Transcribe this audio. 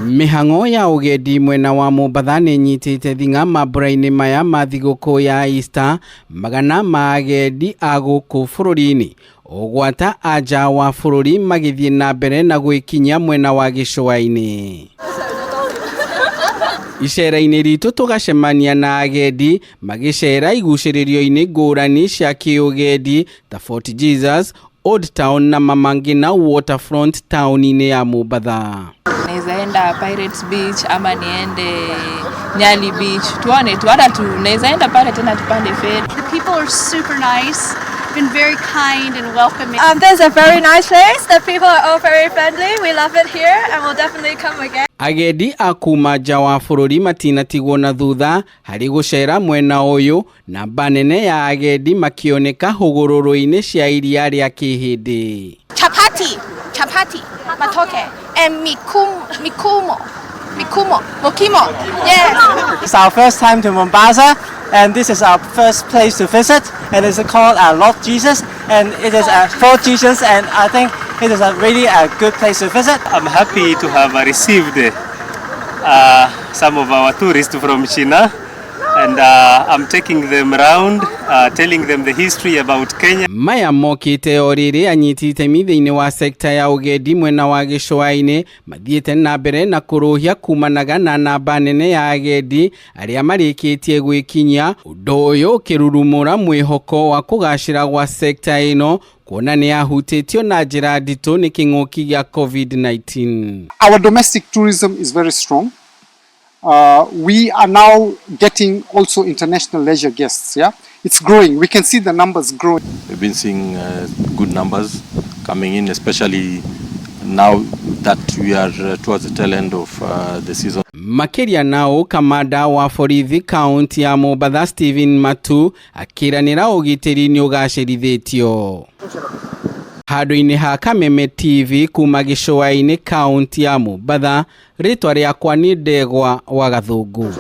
Mĩhang'o ya ũgendi mwena wa Mombatha nĩ ĩnyitĩte thing'a mambura-inĩ maya ma thigũkũ ya Easter. Magana ma agendi a gũkũ bũrũri-inĩ ũgwata a nja wa bũrũri magĩthiĩ na mbere na gwĩkinyia mwena wa gĩcũa-inĩ. Icera-inĩ ritũ tũgacemania na agendi magĩcera igucĩrĩrio-inĩ ngũrani cia kĩũgendi ta Fort Jesus, Old Town na Mama Ngina Waterfront taũni-inĩ ya Mombatha. Naweza enda Pirates Beach ama niende Nyali Beach, tuone tu, hata tunaweza enda pale tena tupande feri. The people are super nice, been very kind and welcoming. This is a very nice place. The people are all very friendly. We love it here and we'll definitely come again. Agendi a kuma nja wa bũrũri matinatigwo na thutha harĩ gũcera mwena ũyũ, namba nene ya agendi makĩoneka hũgũrũrũ-inĩ cia iria rĩa Kĩhĩndĩ. Chapati, chapati, matoke, and mikumo, mikumo, mokimo. Yes. It's our first time to Mombasa, and this is our first place to visit, and it's called Lord Jesus, and it is Fort Jesus, and I think it is a really a good place to visit. I'm happy to have received some of our tourists from China, and I'm taking them round, telling them the history about Kenya. Maya mokĩte o rĩrĩ anyiti itemi thĩinĩ wa sekta ya ũgendi mwena wa gĩcũa-inĩ mathiĩte na mbere na kũrũhia kumanaga na namba nene ya agendi arĩa marĩkĩtie gwĩkinyia, ũndũ ũyũ ũkĩrurumũra mwĩhoko wa kũgacĩra gwa sekta ĩno kuona nĩ yahutĩtio na njĩra nditũ nĩ kĩng'ũki gĩa COVID-19. Our domestic tourism is very strong. We are now getting also international leisure guests. Yeah, it's growing. We can see the numbers growing. We've been seeing good numbers coming in, especially now that we are towards the tail end of the season. Makĩria nao kamanda wa borithi kaunti ya Mombatha Stephen Matu akĩranĩra ũgitĩri nĩ ũgacĩrithĩtio. Handũ-inĩ ha Kameme TV kuma gĩcũa-inĩ kaunti ya Mombatha, rĩtwa rĩakwa nĩ Ndegwa wa Gathũngũ.